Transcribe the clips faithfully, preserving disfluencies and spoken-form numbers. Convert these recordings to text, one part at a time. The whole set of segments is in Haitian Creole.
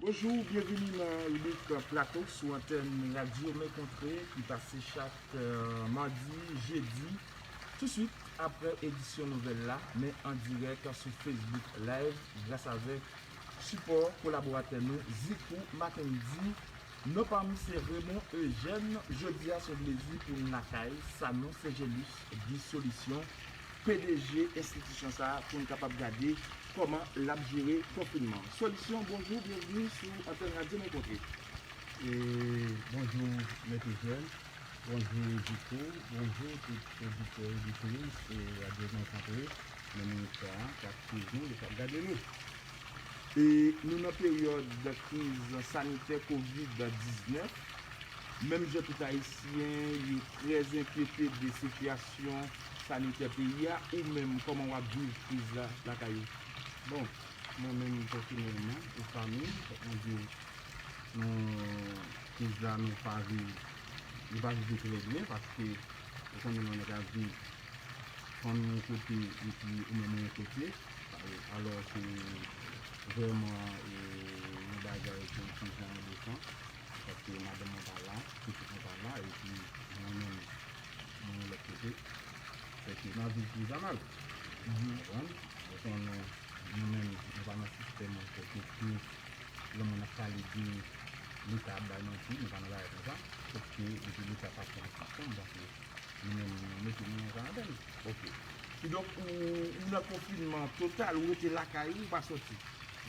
Bonjou, byenvini nan ribrik Plato sou antèn Radyo Men Kontre ki pase chak, eh, madi, jedi, touswit apre edisyon nouvèl la, men an dirèk sou Facebook Live gras avèk sipò kolaboratè nou Zikou Mackendy. Non pa m se Raymond Eugène. Jodi a se yon plezi pou n lakay Sanon Sejelus, Guy Solisyon, P D G enstitisyon sa a, pou n kapab gade kòman l ap jere konfinman. Solisyon, bonjou, byenvini sou antèn Radyo Men Kontre. E bonjou, Mèt Eugène. Bonjou, Zikou. Bonjou, tout oditè, oditris e Radyo Men Kontre. Nan minit sa a, k ap swiv nou e k ap gade nou. E nou nan peryòd kriz sanitè kovid diznèf. Menm jan tout Ayisyen, yo trè enkyete de sitiyasyon sanitè peyi a. Ou menm, kòman w ap viv kriz la lakay ou? Bon, mwen menm pèsonèlman, e fanmi m, fòk mwen di w, nou, kriz la, nou pa viv, nou pa viv li trè byen, paske ou konnen nou nèk ap viv fanmi yon kote epi ou menm yon kote. Alò, se vrèman, e, yon bagay ki yon ti jan endesan, paske madanm mwen pa la, pitit mwen pa la, epi mwen menm, mwen yon lòt kote. Fè ke n ap viv kriz la mal. Ou konprann? Ou konnen, nou menm, nou pa nan sistèm kote ke lè moun ap pale de Leta ap bay manti, nou pa nan bagay konsa. Sòf ke depi Leta pa pran aksyon, m panse nou menm, nou mete nou an karantèn. Ok. Kidonk, ou, ou nan konfinman total, ou rete lakay ou, ou pa sòti?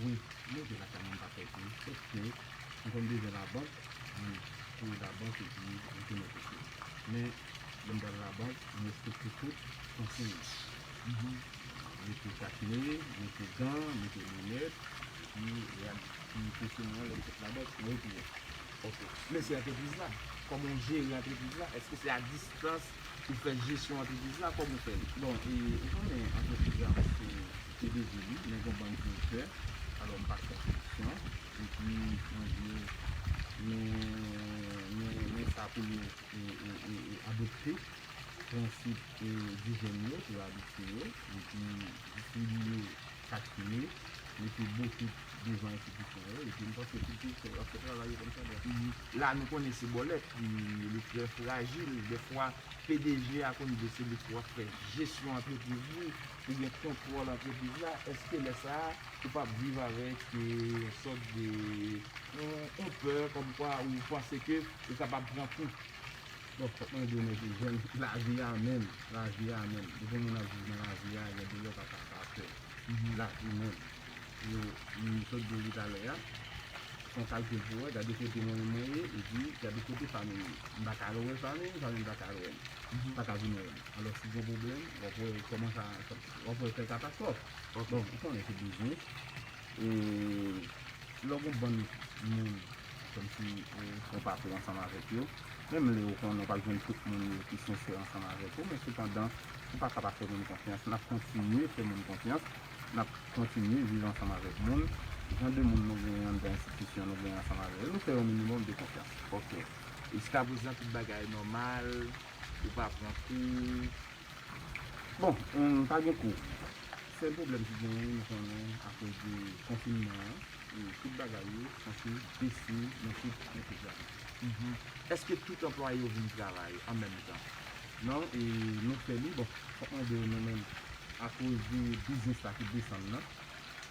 Wi, m rete lakay mwen, m pa sòti. Sòf ke m konn bezwen labank, mwen kouri labank epi m tounen kote. Men, lè m pral labank, m respekte tout konsiy yo. Mete kach ne, mete gan, mete linèt, epi rad ki pwotèje nou an lè n sot labank, nou retire. Ok. Men se antrepriz la. Kòman w jere antrepriz la? Èske se a distans ou fè jesyon antrepriz la? Kòman w fè l? Bon, e, ou konnen antrepriz la, se P D G li, men gen yon bann direktè. Alò, m pa fè eksepsyon. Epi, mwen di yo, men, men, men sa pou yo, e, e, e, e, adopte prensip, e, dijyèn yo, pou yo adopte yo, epi distribiye kach ne, mete botit devan enstitisyon yo, epi m panse tout direktè yo ap fè travay yo kòmsadwa. La, nou konnen se bòlèt, li, li trè frajil. Dèfwa, P D G a konn di se li k ap fè jesyon antrepriz li, ou gen kontwòl antrepriz la. Èske lè sa a, ou p ap viv avèk, e, yon sòt de, yon, yon pè, kòmkwa ou panse ke ou kapab pran kou? Bon, fòk mwen di w, men, se jèn, lavi a menm, lavi a menm. Depi moun ap viv nan lavi a, gen de lè w pa ka pa pè. Lavi menm. Yo, m sot di w li talè a, se yon kalkil pou wè, gade kote mwen menm mwen ye, epi gade kote fanmi m ye. M pa ka al wè fanmi m, fanmi m pa ka al wè m. M pa ka vin wè m. Alò, si gen pwoblèm, w ap wè kòman sa, w ap wè fè katastwòf. Bon, ou konnen se biznis. E lè w gen bann moun, kòmsi, e, fè yon pati ansanm avèk yo, menm lè ou konnen w p ap jwenn tout moun yo ki sensè ansanm avèk ou, men sepandan, ou pa ka pa fè moun konfyans. N ap kontinye fè moun konfyans, n ap kontinye viv ansanm avèk moun. Jan de moun nou genyen anndan enstitisyon, nou genyen ansanm avèk yo, nou fè yon minimòm de konfyans. Ok. Jiskaprezan, tout bagay nòmal, ou pa pran kou? Bon, m pa gen kou. Sèl pwoblèm ki genyen, nou konnen, akoz de konfinman an, e tout bagay yo sanse bese nan tout antrepriz la. Èske tout anplwaye yo vin travay an menm tan? Non, e nou fè li, bon, fòk mwen di w, nou menm, akoz de biznis la ki desann nan,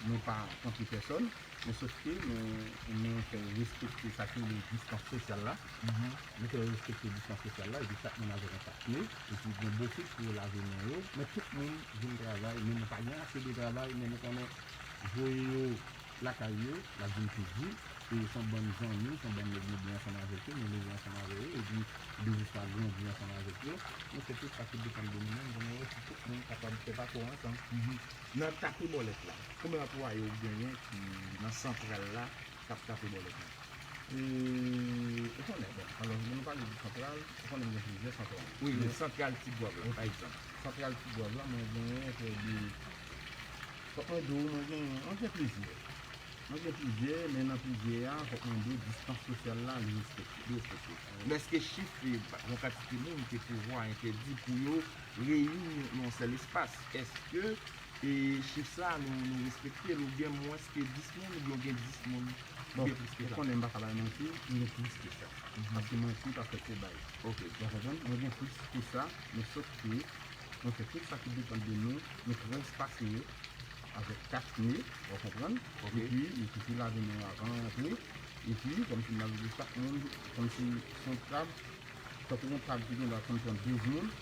nou pa kanpe pèsòn, men sòf ke nou, nou fè respekte sa ki rele distans sosyal la. Nou fè respekte distans sosyal la, epi chak moun avèk yon kach ne, epi gen botit pou yo lave men yo, men tout moun vin travay, men nou pa gen ase de travay, men nou konnen voye yo lakay yo, l ap vin pi di, e se yon bann zanmi, se yon bann nèg nou byen ansanm avèk yo, nou leve ansanm avèk yo, epi biznis la grandi ansanm avèk yo. Nou fè tout sa ki depann de nou menm, pou nou wè si tout moun kapab fè pafò ansanm. Nan tape bòlèt la, konbyen anplwaye w genyen ki nan santral la k ap tape bòlèt la? E, ou konnen, bon, alò, lè nou pale de santral, ou konnen m gen plizyè santral. Wi, men santral Ti Gwav la, pa egzanp. Santral Ti Gwav la, mwen genyen prè de, fòk mwen di w, mwen gen, mwen gen plizyè. Mwen gen plizyè, men nan plizyè a, fòk mwen di w, distans sosyal la, li respekte, li respekte. Men èske chif, e, yon kantite moun ke pouvwa entèdi pou yo reyini nan yon sèl espas? Èske, e, chif sa a, nou, nou respekte l, ou gen mwens ke dis moun, oubyen ou gen dis moun Bon, ou konnen m pa ka bay manti, m gen plis ke sa. Paske manti pa fèt pou bay. Ok. Ou konprann? Mwen gen plis ke sa, men sòf ke mwen fè tout sa ki depann de nou, nou trespasse yo avèk kat ne, ou konprann? Ok. Epi, yo toujou lave men yo avan yo antre. Epi, kòmsi m lave chak moun, kòmsi se yon tab, tankou yon tab ki gen dwa konn pran douz moun,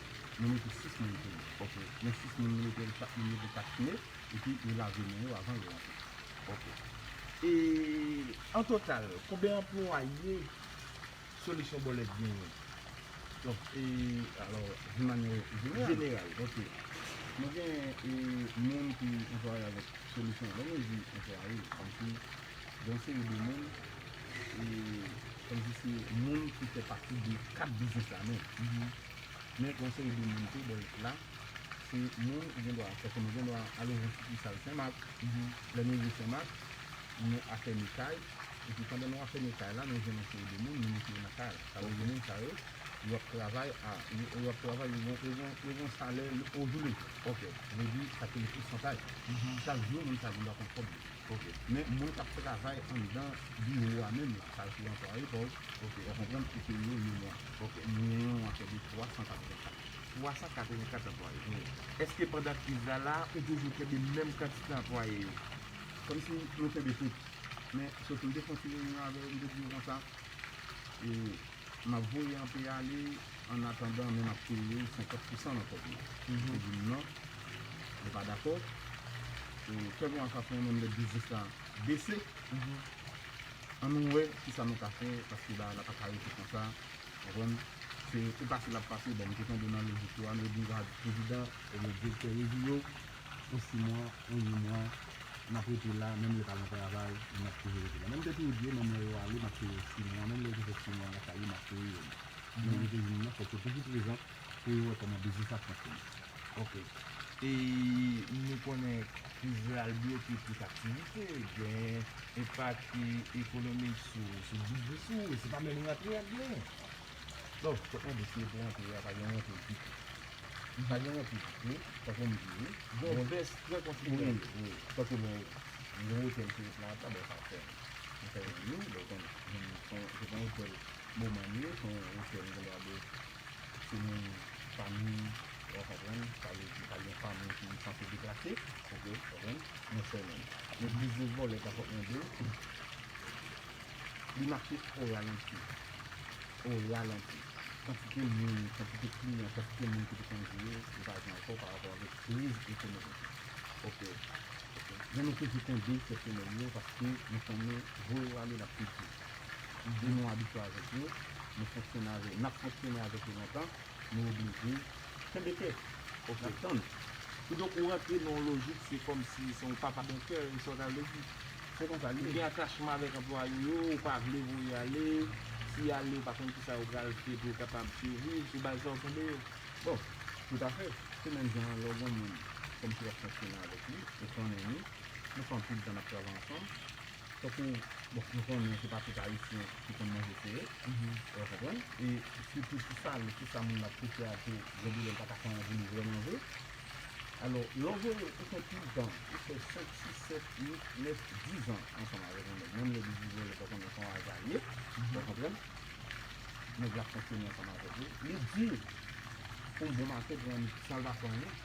nou mete sis moun sou li. Ok. Men sis moun nou mete, chak moun mete kat ne, epi yo lave men yo avan yo antre. Ok. E, an total, konbyen anplwaye Solisyon Bòlèt genyen? Donk, e, alò, de manyè jeneral. Jeneral. Ok. Nou gen, e, moun ki anplwaye avèk Solisyon. Lè nou di anplwaye, kòmsi gen yon seri de moun, e, kòmsi se moun ki fè pati de kat biznis la menm. Men gen yon seri de moun tou, bò la, se moun ou gen dwa, sèke nou gen dwa al ouvri yon sikisal Senmak. Lè nou rive Senmak, nou afèmi kay, epi pandan nou afèmi kay la, nou jwenn yon seri de moun, nou mete yo nan kay la. Sa vle di moun sa yo, yo ap travay a, yo, yo ap travay, yo gon, yo gon, yo gon salè o jou le jou. Ok. Sa vle di, sa se le pousantaj. Chak jou, moun sa gen dwa pran kòb li. Ok. Men moun k ap travay anndan biwo a menm, sa se anplwaye pa w. Ok. Ou konprann, ou peye yo yon mwa. Ok. Mwen, yon afè de twa san katrevenkat. Twa san katrevenkat anplwaye. Wi. Èske pandan kriz la la, ou toujou kenbe menm kantite anplwaye yo? Kòmsi nou kenbe tout. Men, sòf m te fè yon ti reyinyon avè yo, m te di yo konsa, e, m ap voye anpe ale, an atandan, men m ap peye yo senkant pousan nan kòb yo. Yo te di m non, yo pa dakò. E, fè bon, sa fè yon menm lè biznis la bese. Ann wè kisa nou ka fè, paske bagay la pa ka rete konsa. Konprann? Se, se pase l ap pase. Bon, m te tande nan lojik yo a, nou di prezidan, ebyen, direktè rejim yo, yon sis mwa, yon uit mwa, n ap rete la, menm lè pa gen travay, n ap toujou rete la. Menm m te toujou di yo, menm lè yo ale, m ap peye yo sis mwa, menm lè yo te fè sis mwa lakay yo, m ap peye yo. Men yo te di m non, fòk yo toujou prezan pou yo wè kòman biznis la ap fonksyone. Ok. E nou konnen kriz la al bloke tout aktivite, gen enpak ekonomik sou, sou biznis ou, e se pa menm rantre y ap genyen. Bon, fòk mwen di, si e pou rantre, pa gen rantre ditou. Pa gen rantre ditou, tankou m di, wi. Gon bès trè konsiderab. Wi, wi. Tankou bon, gon otèl ki ret la, ta bon, sa fè. Nou fè yon nou, bon, se pa yon otèl moman li ye, se yon otèl, nou gen dwa di, se moun fanmi, ou konprann, sa vle di, pa gen fanmi ki sanse deplase, ok, ou konprann, nou fè menm. Men biznis vòlè, sa fòk mwen di w, li mache o ralanti. O ralanti. Kantite moun, kantite kliyan, kantite moun ki te konn vini, yo pa vin ankò pa rapò avèk kriz ekonomik. Ok. Ok. Men nou toujou kenbe sèten moun yo paske nou konnen voye yo ale l ap pi di. E nou abitye avèk yo, nou fonksyone avèk, n ap fonksyone avèk yo lontan, nou oblije kenbe tèt. Ok. N ap tann. Kidonk, ou rantre nan yon lojik, se kòmsi se yon papa donkè, e sa w ta vle di. Se konsa li ye. Ou gen atachman avèk anplwaye yo, ou pa vle voye ale, si y ale, ou pa konn kisa yo pral fè pou yo kapab siviv, se bagay sa w kenbe yo. Bon, toutafè. Se menm jan an lè w gen yon moun, kòmsi w ap fonksyone avèk li, ou konnen nou, nou fè anpil tan n ap travay ansanm. Tankou, bon, nou konnen se pa tout Ayisyen ki konn manje sere. Ou konprann? E sitou ti salè, ti sa moun nan ap touche a, ke gen de lè l pa ka fè anyen pou li vrèman vre. Alò, lè w voye, ou fè anpil tan, ou fè senk, sis, sèt, uit, nèf, diz an ansanm avèk yon nèg, menm lè li di vòlè, pa konnen se yon ajalye, ou konprann? Nèg la ap fonksyone ansanm avèk ou. Li di, pou yon bon maten, pou yon nèg san l pa fè anyen,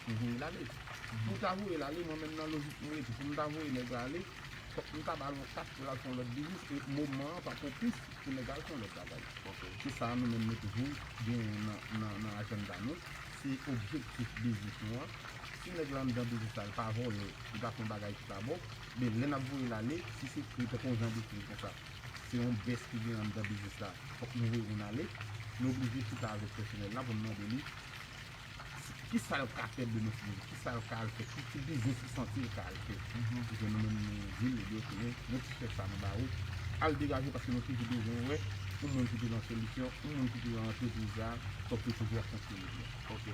pou voye l ale. Pou w ta voye l ale, mwen menm nan lojik mwen rete, pou m ta voye nèg la ale, fòk m ta ba l yon kat pou l al fè yon lòt biznis, e moman an pa pwopis pou nèg la al fè yon lòt bagay. Ok. Se sa nou menm nou toujou genyen nan, nan, nan ajannda nou, se objektif biznis nou an. Si nèg la anndan biznis la, l pa vòlè, li pa fè yon bagay ki pa bon, men lè n ap voye l ale, si se kri, tankou yon jan de kri konsa, se yon bès ki gen anndan biznis la, fòk nou voye moun ale, nou oblije chita avèk pèsonèl la pou n mande li kisa l ka fè de nou fini, kisa l ka al fè, ki ti biznis li santi l ka al fè. Epi nou menm nou di l, ebyen, ok, men, men ti chèk sa nou ba ou, al degaje paske nou toujou bezwen wè yon moun ki te nan solisyon, yon moun ki te nan antrepriz la, fòk yo toujou ap fonksyone byen. Ok.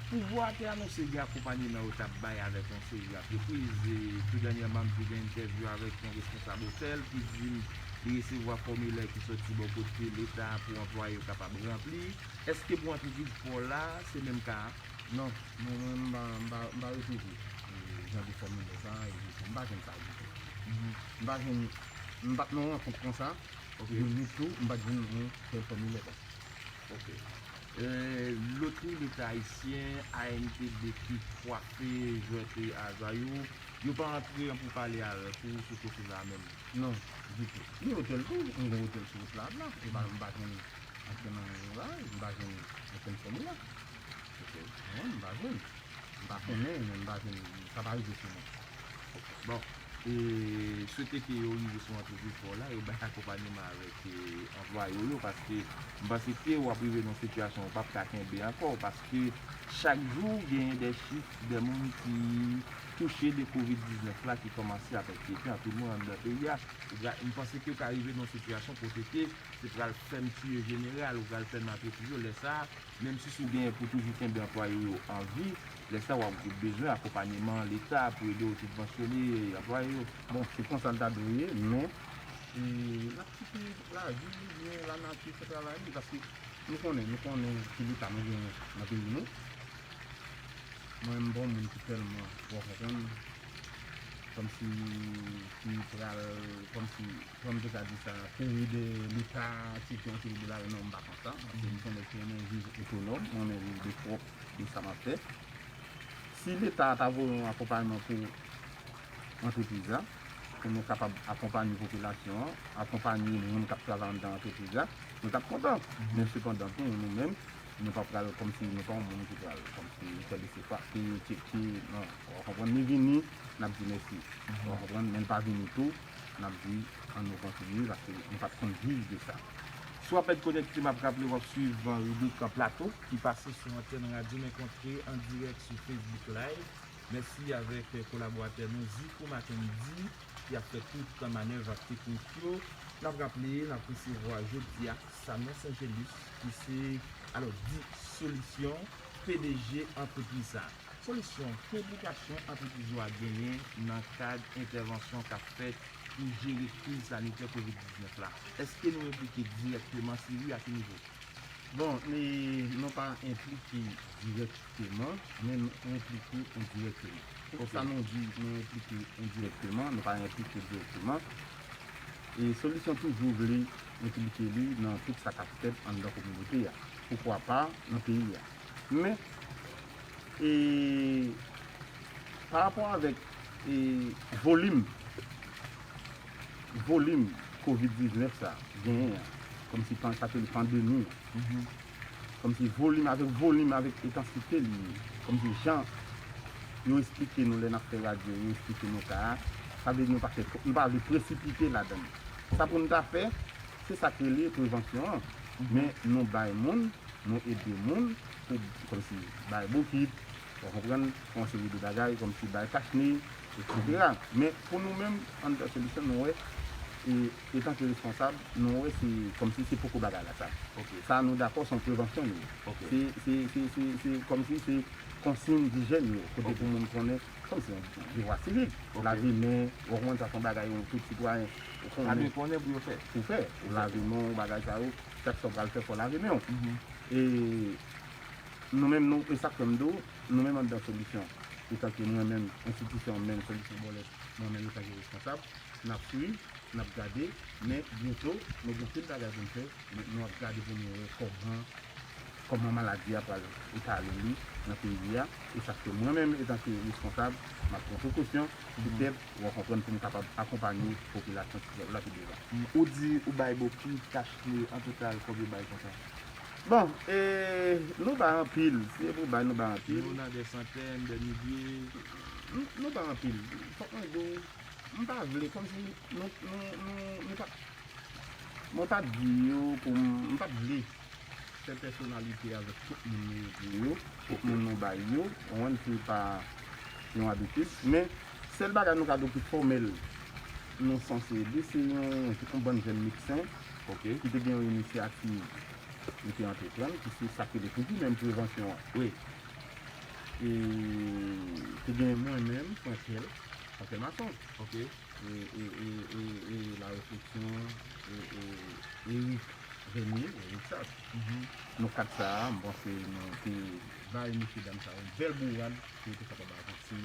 Pouvwa a te anonse gen akonpayeman yo t ap bay avèk yon seri antrepriz. E tou dènyèman, m te gen entèvyou avèk yon responsab otèl ki di m li resevwa fòmilè ki soti bò kote Leta pou anplwaye yo kapab ranpli. Èske pou antrepriz pa w la, se menm ka a? Non, mwen, mwen, m pa, m pa, m pa resevwa, e, jan de fòmilè sa a, e, m pa jwenn sa ditou. M pa jwenn, M pa t nan yon rankont konsa. Ok. Yo ni tou, m pa t jwenn yon sèl fòmilè konsa. Ok. Lotri Leta Ayisyen, A N T D, ki kwape jwèt Azayou, yo pa antre an pou pale avèk ou sou koze sa menm? Non, ditou. Ni otèl tou, m gen otèl sou wout la la. E pa m pa jwenn antre nan yon la, m pa jwenn okenn fòmilè. Ok. Non, m pa jwenn. M pa konnen, men m pa jwenn, sa pa rive sou mwen. Bon, e swete ke yo rive sou antrepriz pa w la, yo bay akonpanyeman avèk anplwaye w yo, paske m panse ke w ap rive nan sitiyasyon ou p ap ka kenbe ankò, paske chak jou genyen de chif de moun ki touche de kovid diznèf la ki kòmanse ap enkyete anpil moun anndan peyi a. M panse ke w ka rive nan sitiyasyon kote ke se pral fèmti jeneral, ou pral fèmen antrepriz yo, lè sa a, menm si w genyen pou toujou kenbe anplwaye w yo an vi, lè sa w ap bezwen akonpanyeman Leta pou ede w sibvansyone anplwaye yo. Bon, se konsa l ta dwe ye, men e, n ap kite lavi, byen lanati fè travay li, paske nou konnen, nou konnen ki leta nou genyen nan peyi nou. Mwen, m pa yon moun ki tèlman, w konprann, kòmsi ki pral, kòmsi, kòm te ka di sa, kouri dèyè Leta, tcheke yon seri de bagay, non, m pa konsa. Paske m konnen ke m renmen viv otonòm, m renmen viv de pwòp de sa m ap fè. Si Leta ta voye yon akonpayman pou antrepriz la, pou nou kapab akonpanye popilasyon an, akonpanye moun k ap travay anndan antrepriz la, nou t ap kontan. Men sepandan tou, nou menm, nou pa pral kòmsi, nou pa yon moun ki pral kòmsi fè lesefwa, peye tcheke, non. Ou konprann, li vini, n ap di mèsi. Ou konprann, men l pa vini tou, n ap di ann nou kontinye, paske nou pa t konn viv de sa. Si w ap pèd konèkte, m ap raple w ap swiv ribrik Plato ki pase sou antèn Radyo Men Kontre an dirèk sou Facebook Live. Mèsi avèk kolaboratè nou Zico Mackendy ki ap fè tout mannèv ak teknik yo. N ap raple, n ap resevwa jodi a Sanon Saint-Gelus ki se, alò, di Solisyon, P D G antrepriz sa. Solisyon, ki enplikasyon antrepriz ou a genyen nan kad entèvansyon k ap fèt pou jere kriz sanitè kovid diznèf la? Èske nou enplike dirèkteman? Si wi, a ki nivo? Bon, e, nou pa enplike dirèkteman, men nou enplike endirèkteman. Pou sa nou di nou enplike endirèkteman, nou pa enplike dirèkteman. E Solisyon toujou vle enplike li nan tout sa k ap fèt anndan kominote a. Poukwa pa nan peyi a. Men, e, pa rapò avèk, e, volim, volim kovid diznèf sa genyen an, kòmsi pan, sa ke pandemi an, kòmsi volim avèk volim, avèk entansite li ye, kòmsi jan yo esplike nou lè n ap fè radyo, yo esplike nou ka a, sa vle di nou pa fè, nou pa vle presipite ladan l. Sa pou n ta fè, se sa k rele prevansyon an. Men nou bay moun, nou ede moun pou, kòmsi, bay boukit, ou konprann, fè yon seri de bagay, kòmsi bay kachne, etsetera. Men pou nou menm, anndan Solisyon, nou wè, e, etanke responsab, nou wè se kòmsi se poko bagay la sa. Sa nou dakò, se yon prevansyon li ye. Se, se, se, se, se kòmsi se konsiy dijèn yo, kote pou moun konnen, kòmsi yon devwa sivik. Lave men, ou konprann, sa se yon bagay yon tout sitwayen ou konnen pou fè. Ou lave men w, bagay sa yo, chak sa w pral fè, fò w lave men w. E nou menm, nou, e sa k fè m di w, nou menm anndan Solisyon, etanke mwen menm, enstitisyon menm, Solisyon Bòlèt, mwen menm etanke responsab, n ap swiv, n ap gade, men byento, nou gen anpil bagay pou n fè, men nou ap gade pou nou wè kòman, kòman maladi a pral etale li nan peyi a, e sa k fè mwen menm, etanke responsab, m ap pran prekosyon, poutèt, ou konprann, pou m kapab akonpanye popilasyon ti pèp la ki bezwen. Ou di ou bay boukit, kachne, an total, konbyen w bay konsa? Bon, e, nou bay anpil. Si se pou bay, nou bay anpil. Nou nan dè santèn, dè milye. Nou, nou bay anpil. Fòk mwen di w, m pa vle, kòmsi nou, nou, nou, nou pa, mwen pa t di yo pou m, m pa t vle fè pèsonalite avèk tout moun nou ede yo, tout moun nou bay yo, ou konprann, se pa yon abitid, men sèl bagay nou ka di w ki fòmèl nou sanse ede, se yon, yon bann jèn medsen ki te gen yon inisyativ yo te antreprann, ki se sa k rele toujou menm prevansyon an. Wi. E te gen mwen menm, Frankel, Frankel Masson. Ok. E, e, e, e, e La Réflexion, e, e, Eric Remy, Eric Sas. Nou kat sa a, m panse nou te bay mesye dam sa yo yon bèl bourad pou yo te kapab avanse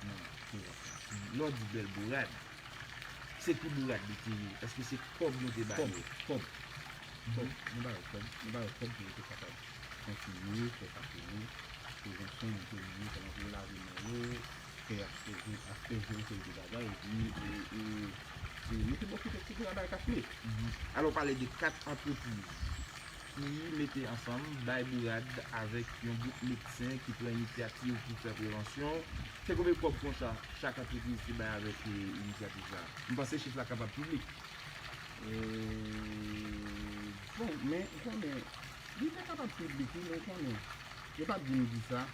nan prevansyon. Lè w di bèl bourad, Se ki bourad li te ye? Èske se kòb nou te ba yo? Kòb, kòb. Kòb. Nou ba yo kòb. Nou ba yo kòb pou yo te kapab kontinye fè sa pou nou. Prevansyon, nou te mete kòman pou yo lave men yo, fè aspeje, aspeje yon seri de bagay, epi e, e, e mete bòkit, etsetera bay kachne. Alò, w pale de kat antrepriz ki mete ansanm, bay bourad avèk yon gwoup medsen ki pran inisyativ pou fè prevansyon. Se konbyen kòb konsa chak antrepriz te bay avèk e, inisyativ sa a? M panse chif la kapab piblik. E, bon, men ou konnen, li te kapab piblik wi, men ou konnen, yo pa t di m di sa.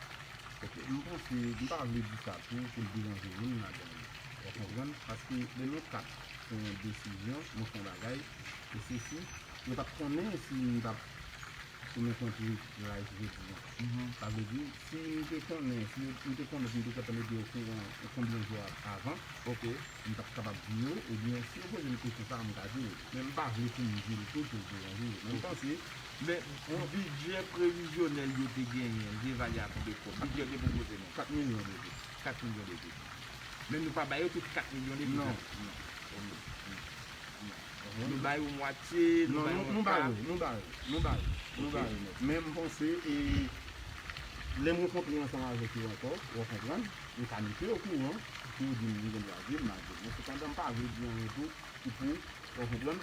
M panse, m pa vle di sa tou pou l deranje moun ladan li. Ou konprann? Paske lè nou kat pran yon desizyon, nou fè yon bagay, e se si yo pa t konnen si m t ap sou men kont yo live jodi a. Sa vle di, si m te konnen, si yo, m te konnen, si m te gentan mete yo okouran yon konbyen jou avan, Ok. m t ap kapab di yo, ebyen, si yo poze m kesyon sa a, m ka di yo. Men m pa vle pou m di l tou pou l deranje yo. Men m panse, Men yon bidjè previzyonèl yo te genyen, l te evalye a konbyen kòb? Bidjè yo te pwopoze nou? Kat milyon de goud. Kat milyon de goud. Men nou pa ba yo tout kat milyon de goud. Non, non. Non. Nou ba yo mwatye, nou Non, ba yo nou, yon nou ba ka. yo, nou ba yo, nou ba yo, nou ba yo. Men m panse, e, lè m rankontre ansanm avèk yo ankò, w a konprann, m ka mete yo okouran, pou yo di m, m gen dwa di l, m a di l. Men sepandan, m pa vle di anyen tou, ki pou, w a konprann,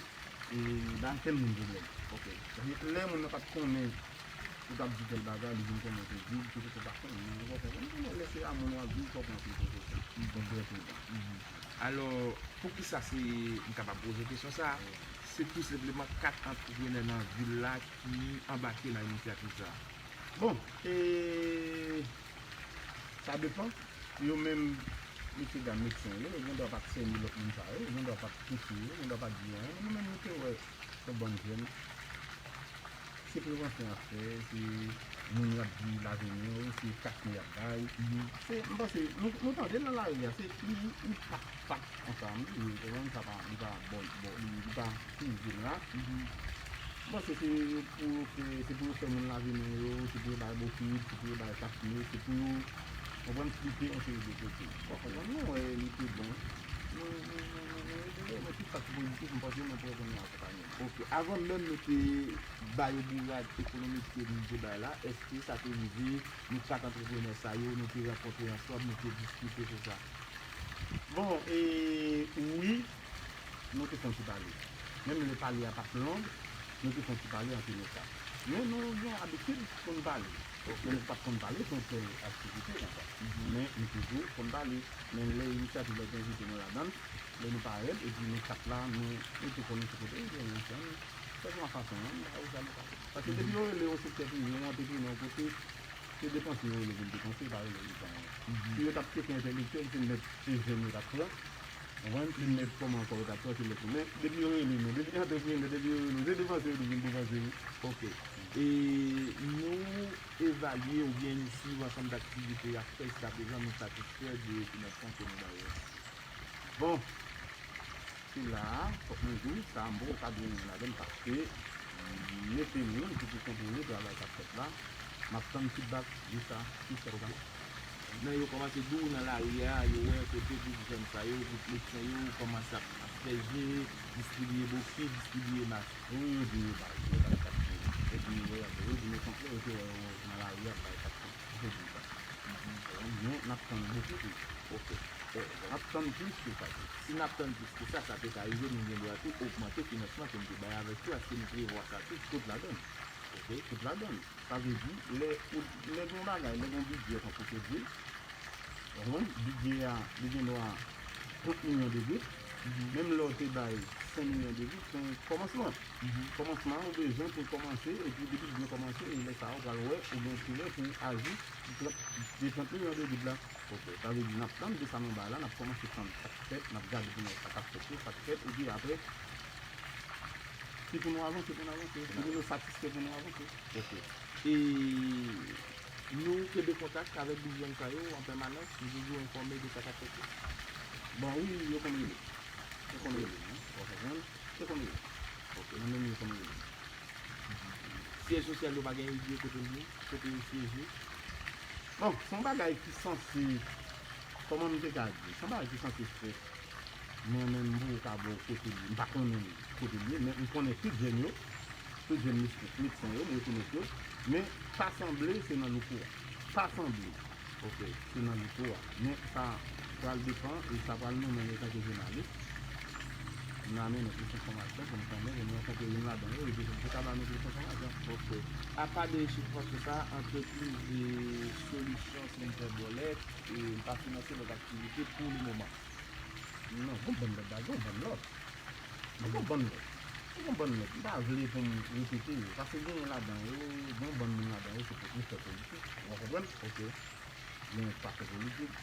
e, ba ankenn moun pwoblèm. Ok. Paske lè moun nan pa t konnen, ou t ap di tèl bagay, li vin konnen te di l, petèt ou pa konnen, w a konprann. Ou konnen lè se a moun w ap di, fòk w antre pwofesyon. Fòk w antre dan. Alò, poukisa se, m kapab poze kesyon sa a? Se tou senpleman kat antreprenè nan vil la ki anbake nan inisyativ sa a. Bon, e, sa depann. Yo menm, mesye dam medsen yo, yo gen dwa pa t sène lòt moun sa yo, yo gen dwa pa t touche yo, yo gen dwa pa t di anyen, men nou menm nou te wè yon bann jèn. Se prevansyon y ap fè, se moun y ap di lave men yo, se kachne y ap bay. Se, m panse, nou, nou tande l nan lari a, se li, li pa, pa ansanm, li, li pa bon, bon, li, li pa sou zòn la. M panse se pou yo fè, se pou yo fè moun lave men yo, se pou yo bay bokit, se pou yo bay kachne, se pou yo, konprann, flipe yon seri de kote. Ou konprann, nou wè li te bon. Nou, nou, nou, nou, nou ede yo, men tout sa ki pozitif, m panse nou pou konn akonpanye. Ok, avan menm nou te ba yo bourad ekonomik ke nou te bay la, èske sa te rive, nou kat antreprenè sa yo, nou te rankontre ansanm, nou te diskite sou sa? Bon, e, wi, nou te fè yon ti pale. Menm lè pale a pa t long, nou te fè yon ti pale ant nou kat. Men nou gen abitid pou n pale. Men nou pa t konn pale se yon tèl aktivite konsa. Men nou toujou konn pale. Men lè inisyativ la te envite nou ladan l, lè nou parèt, epi nou kat la, nou, nou te konnen se kote nou te ye, nou fè nou fason an, nou pa wè sa nou pale. Paske depi yo rele yon sektè prive, yon antreprenè yon kote, se depanse yo rele pou l depanse, yo pa rele pou fè anyen. Si yo t ap cheke entèlektyèl, se nèt se jèn yo t ap pran. Konprann? Se nèt kòman ankò yo t ap pran, se nèt yo. Men depi yo rele nou, depi antreprenè, depi yo rele nou, se depanse yo toujou vin depanse wi. Ok. E nou evalye oubyen nou swiv ansanm daktivite y ap fè jiskaprezan, nou satisfè de finansman ke nou ba yo? Bon, se la a, fòk mwen di w, sa a m poko ka di anyen ladan l paske mete moun ki pou kontwole travay k ap fèt la, m ap tann feedback de sa ki fèt la. Men yo kòmanse di w nan lari a, yo wè kote gwoup jèn sa yo, gwoup medsen yo kòmanse ap asperje, distribiye bokit, distribiye mask. Wi, yo di yo bay, yo bay kat kòb. Epi yo wè, yo di yo kontre, yo te wè yo nan lari ap bay kat kòb. Yo di sa. Men n ap tann bokou plis. Ok. N ap tann plis ke sa tou. Si n ap tann plis ke sa, sa te ka rive, nou gen dwa tou ogmante finansman ke n te bay avèk yo. Èske nou prevwa sa tou? Tout ladan l. Ok. Tout ladan l. Sa vle di, lè, lè gen yon bagay, lè gen yon bidjè, tankou w te di, ou konprann, bidjè a, li gen dwa trant milyon de goud, menm lè w te bay senk milyon de goud, se yon kòmansman. Kòmansman an, ou bezwen pou l kòmanse, epi depi l byen kòmanse, e lè sa a, ou pral wè, ou gen enterè pou aji de trant milyon de goud la. Ok, sa vle di, n ap tann de sa nou bay la, n ap kòmanse tann sa k fèt, n ap gade pou n wè sa k ap fèt yo, sa k fèt, epi apre, si pou nou avanse, pou n avanse. Depi nou satisfè pou nou avanse. Ok. E nou kenbe kontak avèk gwoup jèn sa yo an pèmanans, nou toujou enfòme de sa k ap fèt yo? Bon, wi, yo konn rele. Yo konn rele, non? Ou konprann? Yo konn rele. Ok. Mwen menm, yo konn rele. Syèj sosyal yo pa gen ide kote l ye, kote yo syeje? Bon, se yon bagay ki sanse, kòman m te ka di, se yon bagay ki sanse fèt Mwen menm, m poko ka ba w kote l ye. M pa konnen kote l ye, men m konnen tout jèn yo, tout jèn medsen yo, m rekonèt yo. Men ta sanble se nan Louko a. Ta sanble. Ok. Se nan Louko a. Men sa pral depann e sa pral nonmen antanke jounalis. N a mennen plis enfòmasyon pou m konnen, pou m rankontre youn ladan yo, epi pou m ka ba nou plis enfòmasyon. Ok. Apa de restriksyon sa, antrepriz de Solisyon Center Bòlèt, e, pa finanse lòt aktivite pou le moman. Non, gon bann lòt bagay, gon bann lòt. Gon bann lòt. Gon bann lòt. M pa vle pou m repete yo, paske genyen ladan yo, gon bann moun ladan yo, se pou yo fè politik, ou konprann? Ok. Gen pa fè politik.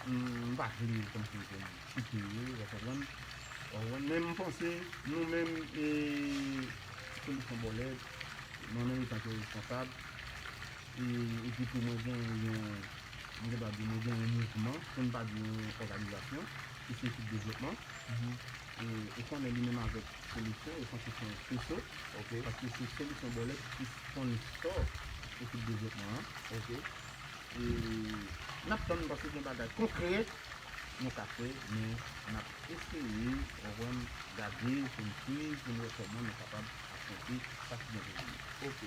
M pa vle kòmsi pou m site yo, ou konprann? Ou konprann? Men m panse nou menm, e, Solisyon Bòlèt, mwen menm antanke responsab, e, epi tou mwen gen yon, mwen gen dwa di mwen gen yon mouvman, pou n pa di yon òganizasyon, ki se Ekip Devlopman. Mhm. E, ou konnen li menm avèk Solisyon, yo panse se yon feso, ok, paske se Solisyon Bòlèt ki sponsò Ekip Devlopman an. Ok. E n ap tann paske gen bagay konkrè nou ka fè, men n ap eseye, ou konprann, gade, pou n swiv, pou n wè kòman nou kapab afwonte sa ki gen pou vini. Ok.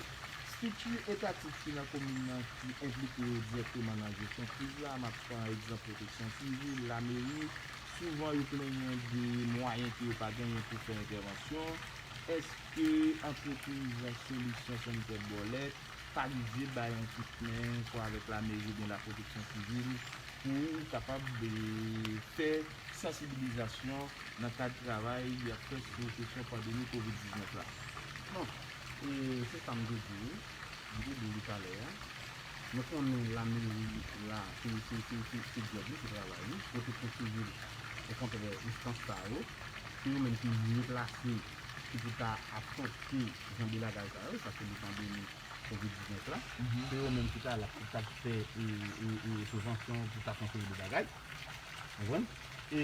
Estrikti etatik ki nan komin nan ki enplike yo dirèkteman nan jesyon kriz la, m ap pran egzanp Pwoteksyon Sivil, Lameri, souvan yo plenyen de mwayen ke yo pa genyen pou fè entèvansyon. Èske antrepriz Solisyon Center Bòlèt pa rive bay yon kout men ankò avèk Lameri oubyen Lapwoteksyon Sivil pou kapab, e, fè sansibilizasyon nan kad travay y ap fè sou kesyon pandemi kovid diznèf la? Bon, e, se sa m te di wi. M te di li talè a. Nou konnen Lameri la, se, se, se, se, se djòb li, se travay li. Pwoteksyon Sivil, okontrè, enstans sa yo, se yo menm ki mye plase ki pou ta afwonte jan de bagay sa yo, paske nou pandemi kovid diznèf la. Mhm. Se yo menm ki ta la pou ta fè, e, e, e, prevansyon, pou ta fè yon seri de bagay. Ou konprann? E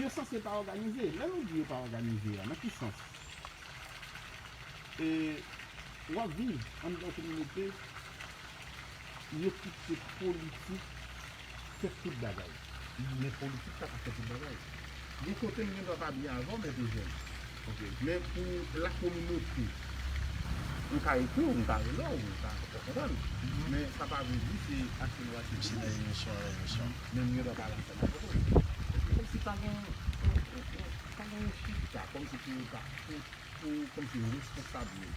yo sanse pa òganize. Lè nou di yo pa òganize a, nan ki sans? E w ap viv anndan kominote, yo kite politik fè tout bagay. Men politik pa ka fè tout bagay. Gen kote m gen dwa pa byen avè w, men te jèn. Ok. Men pou la kominote, m ka ekri w, m ka rele w, m ka fè w konprann. Mhm. Men sa pa vle di se aksyon nou aksepte. Se nan emisyon, nan emisyon. Men m gen dwa pa la fè nan foto. Kòmsi pa gen, pa gen yon chita, kòmsi pou, pou, pou, kòmsi responsab yo.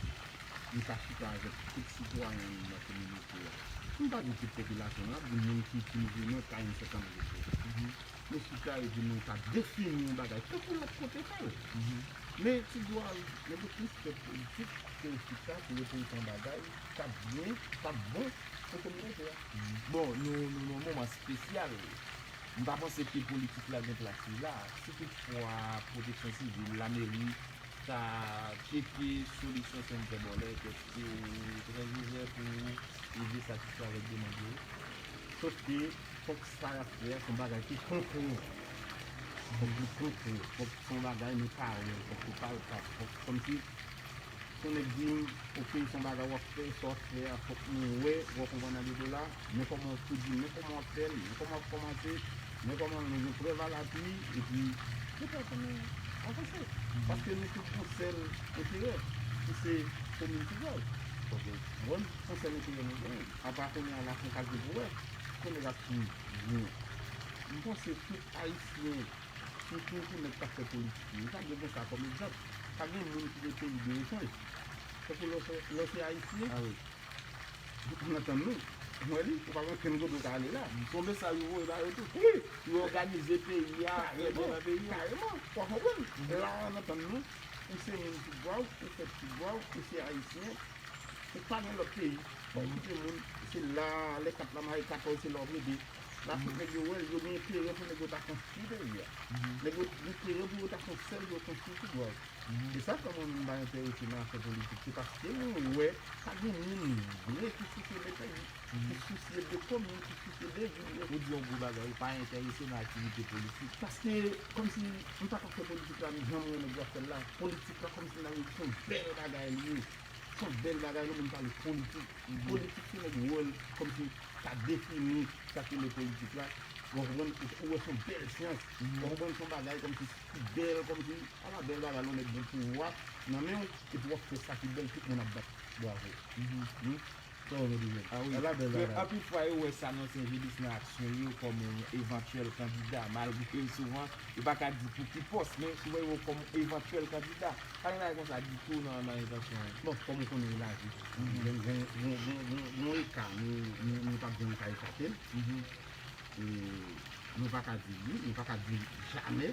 Li pa chita avèk tout sitwayen nan kominote a. M pa di tout popilasyon an, m ap di moun ki, ki mouvman ka yon sèten nivo. Mhm. Nou chita epi nou ka defini yon bagay tankou lòt kote fè l. Mhm. Men ti dwa, nou gen plis fè politik ke chita pou yo pote yon bagay k ap byen, k ap bon pou kominote a. Bon, nou, nou nan yon moman espesyal. M pa panse ke politik la gen plas li la. Si toutfwa Pwoteksyon Sivil, Lameri, ta tcheke Solisyon Center Bòlèt, èske w trè ouvè pou w ede satisfè avèk demann yo? Sòf ke fòk sa y ap fè a se yon bagay ki konkre. Fòk li konkre. Fòk se yon bagay nou ka wè l. Fòk li palpab. Fòk kòmsi si yon nèg di m, oke, se yon bagay w ap fè, sa w ap fè a, fòk nou wè, w ap konprann nan de dola, men kòman w ap tou di, men kòman w ap fè l, men kòman w ap kòmanse, men kòman nou gen prèv a lapui, epi nou pral konnen avanse. Paske nou tout gon sèl enterè, ki se komin Ti Dwal. Ok. Bon, se yon sèl enterè nou genyen. Apa kounye a la, se yon kalkil pou wè, kounye l ap swiv, byen. M panse tout Ayisyen, sitou pou nèg k ap fè politik yo, m ta dwe pran sa kòm egzanp. Pa gen moun ki gen peyi de echanj. Tankou lè w se, lè w se Ayisyen, ah wi, ann antann nou. Ou wè li, ou pa gen okenn kote w ka ale la. Se yon mesaj ou voye ba yo tou. Wi. Pou yo òganize peyi a, fè byen nan peyi a. Kareman, kareman. W ap konprann? Mhm. La, ann antann nou, ou se moun Ti Dwal, ou fèt Ti Dwal, ou se Ayisyen, ou pa gen lòt peyi. Fò w kite moun, se la, lè kat la mare katòz, se la w ap rete. Lafrik, nèg yo wè l, yo gen enterè pou nèg yo ta konstwi peyi a. Mhm. Nèg yo gen enterè pou yo ta fè yon sèl, yo konstwi Ti Dwal. Mhm. E sa fè mwen menm m pa enterese nan afè politik, se paske mwen wè pa gen moun vre ki sousye de peyi, ki sousye de komin, ki sousye de vil yo. Ou di yon gwo bagay, ou pa enterese nan aktivite politik. Paske, kòmsi, m pa ka fè politik la, m jan mwen renmen dwa fè l la. Politik la, kòmsi m ta di, se yon bèl bagay li ye. Se yon bèl bagay, lè moun pale politik. Mhm. Politik, se nèg wè l kòmsi ka defini sa ki rele politik la. Ou konprann? Ou wè se yon bèl syans. Ou konprann? Se yon bagay kòmsi ki bèl, kòmsi, ala bèl bagay, lè w nèg gen pouvwa nan men w, epi w ap fè sa ki bèl, tout moun ap bat bravo. Sa w wè, Medijèn? Ala bèl bagay. Men anpil fwa, yo wè Sanon Senjelis nan aksyon yo kòm yon evantyèl kandida, malgre souvan, yo pa ka di pou ki pòs, men souvan yo wè kòm yon evantyèl kandida. Pa gen bagay konsa ditou nan, nan entansyon an. Bon, kòm ou konnen, lavi. Gen, gen, gen, gen, gen, gen yon eka, nou, nou, nou p ap janm ka efate l. E nou pa ka di l wi, nou pa ka di l jamè,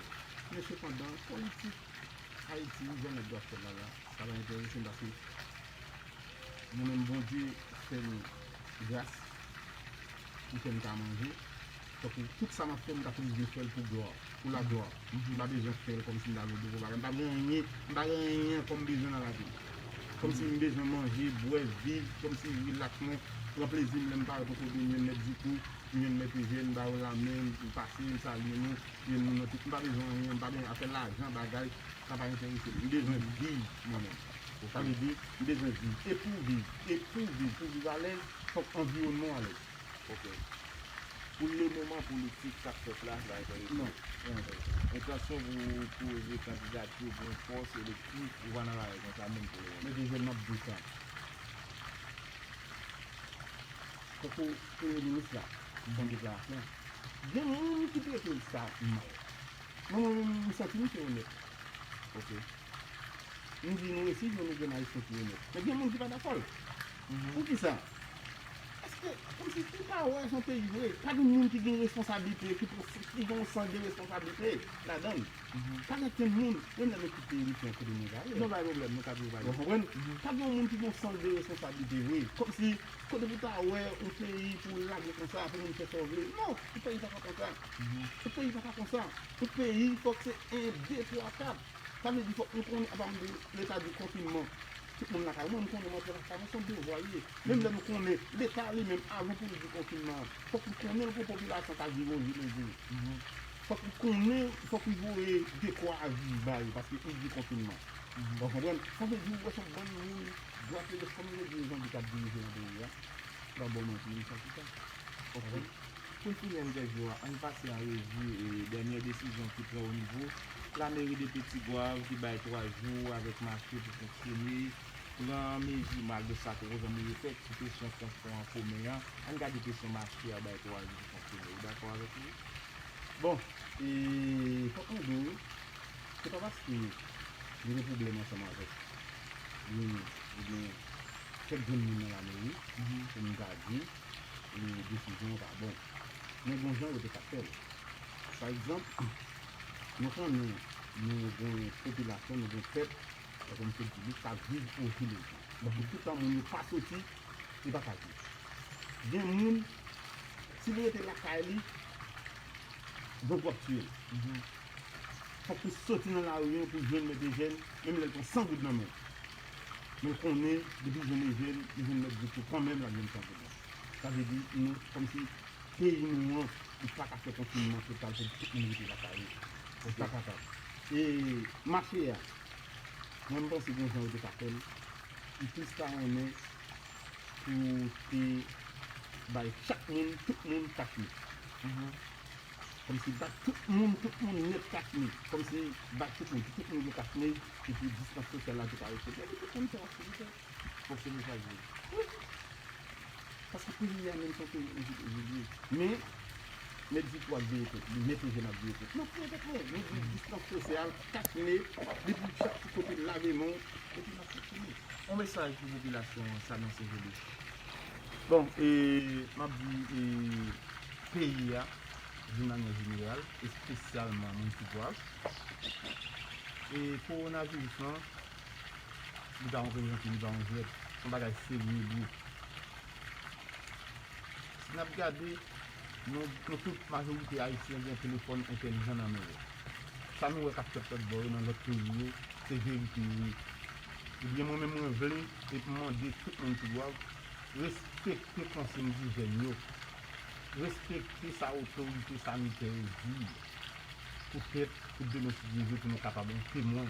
men sepandan, politik Ayiti, jan nèg yo ap fè l la, la, sa pa enterese m paske mwen menm, Bondye fè m gras, li fè m ka manje. Tankou tout sa m ap fè, m ta toujou vle fè l pou glwa, pou laglwa. M pa bezwen fè l kòmsi m ta vle gwo bagay. M pa gen anyen, m pa gen anyen ankò m bezwen nan lavi m. Kòmsi m bezwen manje, bwè, viv, kòmsi rilaks mwen, pran plezi m lè m parèt yon kote, m jwenn Mèt Dikou, m jwenn Mèt Ejèn, m ba yo lamen, m pase, m salye nou, m jwenn moun nan tout, m pa bezwen anyen, m pa gen afè lajan, bagay, sa pa enterese m. M bezwen viv mwen menm. Sa vle di, m bezwen viv. E pou viv, e pou viv, pou viv alèz, fòk anviwònman w alèz. Ok. Pou lemoman, politik k ap fèt la, se pa enterese w. Non, se pa enterese m. Entansyon pou poze kandidati pou yon pòs elektif, ou pa nan bagay konsa menm pou lemoman. Men dezyèm, m ap di sa. Tankou premye minis la, fè yon deklarasyon. Gen moun ki trete l sa mal. Men mwen menm, m santi m se onèt. Ok. M di nou resi jwenn yon grenn Ayisyen ki onèt. Men gen moun ki pa dakò l. Poukisa? Paske, kòmsi ki pa wè se yon peyi vre. Pa gen moun ki gen responsablite, ki pran, ki gen yon sans de responsablite ladan l. Pa gen okenn moun, menm lè nou kite Ayiti an kote nou prale. Non, pa gen pwoblèm, nou ka di w pa gen. Ou konprann? Pa gen yon moun ki gen yon sans de responsablite vre. Kòmsi, kote pou ta wè yon peyi pou lage konsa, pou moun fè sa w vle. Non, yon peyi pa ka konsa. Yon peyi pa ka konsa. Yon peyi, fòk se en, de, twa, kat. Sa vle di fòk nou konnen, apa m di, leta di konfinman, tout moun lakay. Mwen, m konnen m antre lakay mwen, se yon devwa l ye. Menm lè nou konnen, leta li menm, avan pou l di konfinman an, fòk li konnen l pou popilasyon ka viv yon vi mezi. Fòk li konnen, fòk li voye dekwa a viv ba yo, paske li di konfinman. Ou konprann? Sa vle di, ou wè se yon bann moun, dwa telefòn yo di yo zanmi k ap dirije nan peyi a. Ba bon non, pou moun sa ki sa. Ok. Pou n fini entèvyou a, ann pase an revi, e, dènye desizyon ki pran o nivo lameri de Ti Gwav ki bay twa jou avèk mache pou fonksyone, pran mezi malgre sa poko janm rive fèt sou kesyon transpò an komen an. Ann gade kesyon mache a bay twa jou pou fonksyone. Ou dakò avèk li? Bon, e, fòk mwen di w, se pa paske nou gen pwoblèm ansanm avèk youn oubyen kèk grenn moun nan lameri pou nou ta di, e, desizyon an pa bon. Men gen yon jan yo te ka fè l. Pa egzanp, nou konnen nou gen yon popilasyon, nou gen yon pèp, tankou m te di li, k ap viv o fil e fon. Donk, toutan moun yo pa soti, li pa ka viv. Gen moun, si li rete lakay li, gang ap tiye l. Fòk li soti nan lari an pou jwenn Mèt Ejèn, menm lè l pran san goud nan men l. Men l konnen, depi l jwenn Ejèn, li jwenn Mèt Ditou kanmenm, l ap jwenn san goud la. Sa vle di, nou, kòmsi peyi nou an, li pa ka fè konfinman total pou tout moun rete lakay yo. Li pa kapab. E mache a, mwen, m panse gen jan yo te ka fè l. Li plis ta renmen pou te bay chak moun, tout moun kach nèg. Kòmsi bay tout moun, tout moun nèt kach nèg. Kòmsi bay tout moun, tout moun gen kach nèg, epi distans sosyal la te ka respekte, epi tout moun fè aktivite. Fonksyone chak jou. Wi. Paske peyi a menm se yon peyi envite evolye. Men, Mèt Ditou ap veye tèt li, Mèt Ejèn ap veye tèt li. N ap veye tèt nou. Nou di distans sosyal, kach nèg, depi chak ti kote lave men w, epi n ap fonksyone. Yon mesaj pou popilasyon an, Sanon Senjelis. Bon, e, m ap di, e, peyi a, d'une manière générale, espesyalman moun Ti Gwav. E kowonaviris lan, li pa yon plezantri, li pa yon jwèt. Se yon bagay serye li ye. Si n ap gade, nou, nou tout, majorite ayisyen gen telefòn entèlijan nan men yo. Sa nou wè k ap fèt lòt bò yo, nan lòt peyi yo, se verite yo ye. Ebyen, mwen menm, mwen vle, epi m mande tout moun Ti Gwav, respekte konsiy dijyèn yo. Respekte sa otorite sanitè yo di. Poutèt, pou demen, si Dye vle, pou nou kapab yon temwen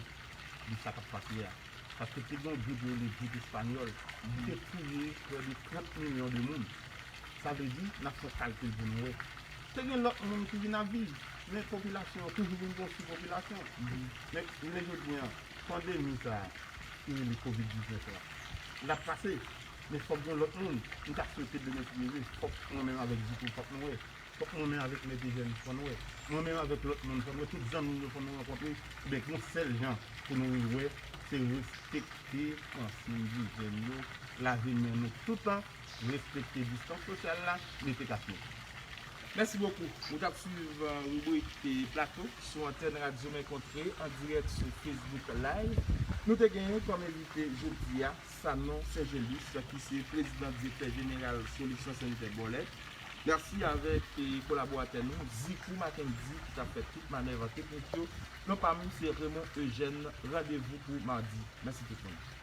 de sa k ap pase a. Paske te gen yon grip yo rele grip espanyòl, ki te touye prè de trant milyon de moun. Sa vle di, n ap fè yon kalkil pou nou wè. Te gen lòt moun ki vin ap viv, men popilasyon an toujou vin gen yon sipopilasyon. Men jounen jodi a, pandemi sa a, ki rele kovid diznèf la, l ap pase, men fòk gen lòt moun. M ta swete demen si Dye vle, fòk mwen menm avèk Zikou, fòk nou wè. Fòk mwen menm avèk Mèt Ejèn, fò nou wè. Mwen menm avèk lòt moun, fò nou wè. Tout zanmi m yo, fò nou rankontre. Ebyen, gen yon sèl jan pou nou rive wè, se respekte konsiy ijyèn yo, lave men nou toutan, respekte distans sosyal la, mete kas nou. Mèsi bokou. Ou t ap swiv, euh, ribrik, eh, Plato sou antèn Radyo Men Kontre an dirèk sou Facebook Live. Nou te genyen kòm envite jodi a Sanon Senjelis, ki se prezidan direktè jeneral Solisyon Sanitè Bòlèt. Mèsi avèk, eh, kolaboratè nou, Zikou Mackendy, ki t ap fè tout manèv teknik yo. Non pa m, se Raymond Eugène. Randevou pou madi. Mèsi tout moun.